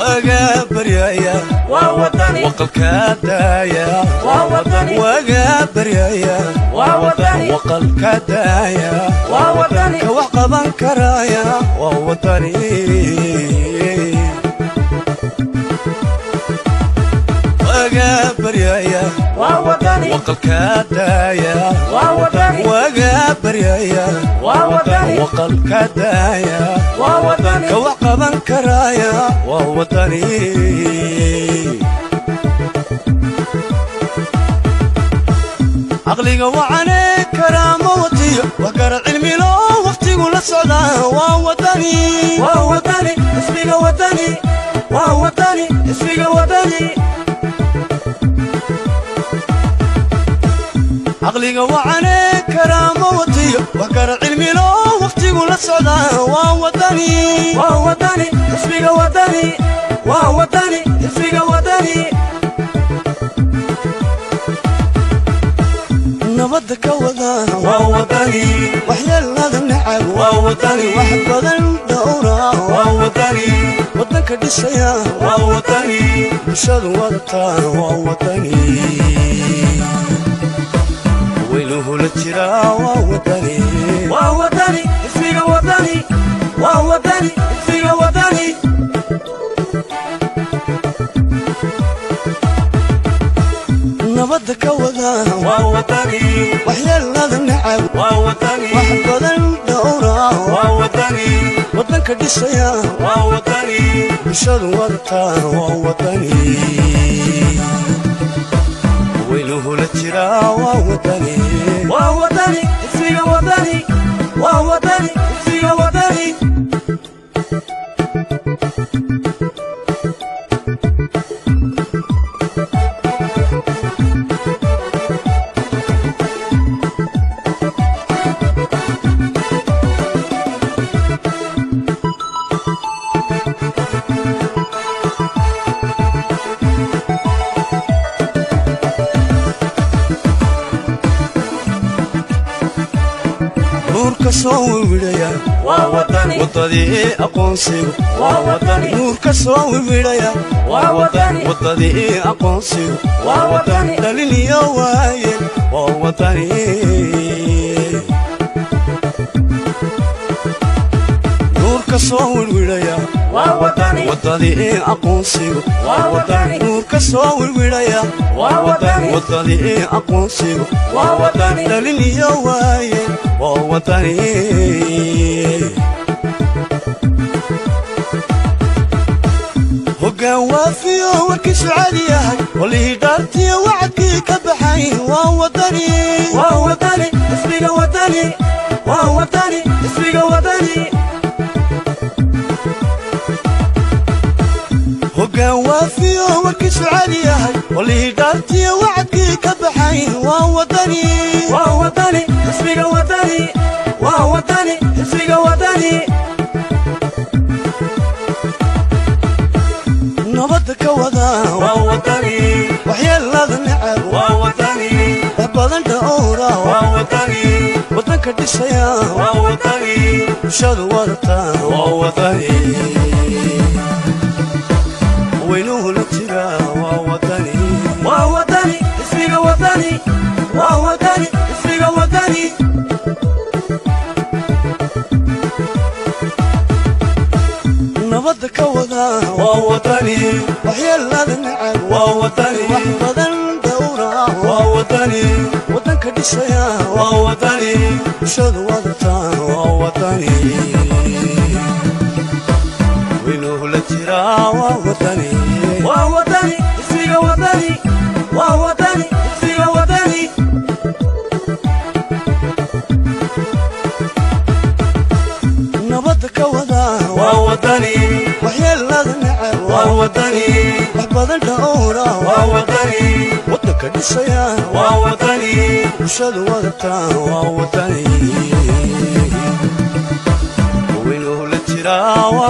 Waga baryaya, waqalka daaya. Waga baryaya, waqalka daaya. Ka wax qaban karaya waa Wadani. Waga baryaya, waqalka daaya. Waga baryaya, waqalka daaya. Ka wax qaban karaya waa Wadani. Caqliga wacane, karaamo watiyo, wax gara cilmilo, wakhtigu la socdaa waa Wadani. Waa Wadani xisbiga Wadani, waa Wadani xisbiga Wadani. Caqliga wacane, karaamo watiyo, wax gara cilmilo, wakhtigu la socdaa waa Wadani. Waa Wadani xisbiga Wadani, waa Wadani xisbiga Wadani. Nabadda ka wada waa Wadani, waxyeelada nacab waa Wadani, wax badan dhowra waa Wadani, waddanka dhisaya waa Wadani, bulshadu wadataa waa Wadani, weynuhula jiraa waa Wadani. Waa Wadani xisbiga Wadani, waa Wadani xisbiga Wadani. Nabadda ka wada waa Wadani, waxyeelada nacab waa Wadani, wax badan dhowra waa Wadani, waddanka dhisaya waa Wadani, bulshadu wadataa waa Wadani, weynuhula jiraa waa Wadani. Waa Wadani xisbiga Wadani, waa Wadani xisbiga Wadani. Nuurka soo wiwidhaya waa Wadani, waddadii aqoonsigu. Waa Wadani. Nuurka soo wiwidhaya waa Wadani, waddadii aqoonsigu. Waa Wadani. Dhaliniyo waayeen waa Wadani. Nuurka soo wirwidhaya waa Wadani, waddadii aqoonsigu. Waa Wadani. Nuurka soo wirwidhaya waa Wadani, waddadii aqoonsigu. Waa Wadani. Dhaliniyo waayeen waa Wadani. Hoggaan waafiyo, warkiisu cadi yahay, walihii dhaartiyo wacadkii ka baxay waa Wadani. Waa Wadani xisbiga Wadani, waa Wadani xisbiga Wadani. Hoggaan waafiyo, warkiisu cadi yahay, walihii dhaartiyo wacadkii ka baxay waa Wadani. Waa Wadani xisbiga Wadani, waa Wadani xisbiga Wadani. Nabadda ka wada waa Wadani, waxyeelada nacab waa Wadani, wax badan dhowra waa Wadani, waddanka dhisaya waa Wadani, bulshadu wadataa waa Wadani, weynuhu la jira waa Wadani. Waa Wadani xisbiga Wadani, waa Wadani xisbiga Wadani. Nabadda ka wada waa Wadani, waxyeelada nacab waa Wadani, wax badan dhowra waa Wadani, waddanka dhisaya waa Wadani, bulshadu wadataa waa Wadani, weynuhu la jira waa Wadani. Waa Wadani xisbiga Wadani, waa Wadani xisbiga Wadani. Nabadda ka wada waa Wadani, waxyeelada nacab waa Wadani, wax badan dhowra waa Wadani, waddanka dhisaya waa Wadani, bulshadu wadataa waa Wadani, weynuhu la jira waa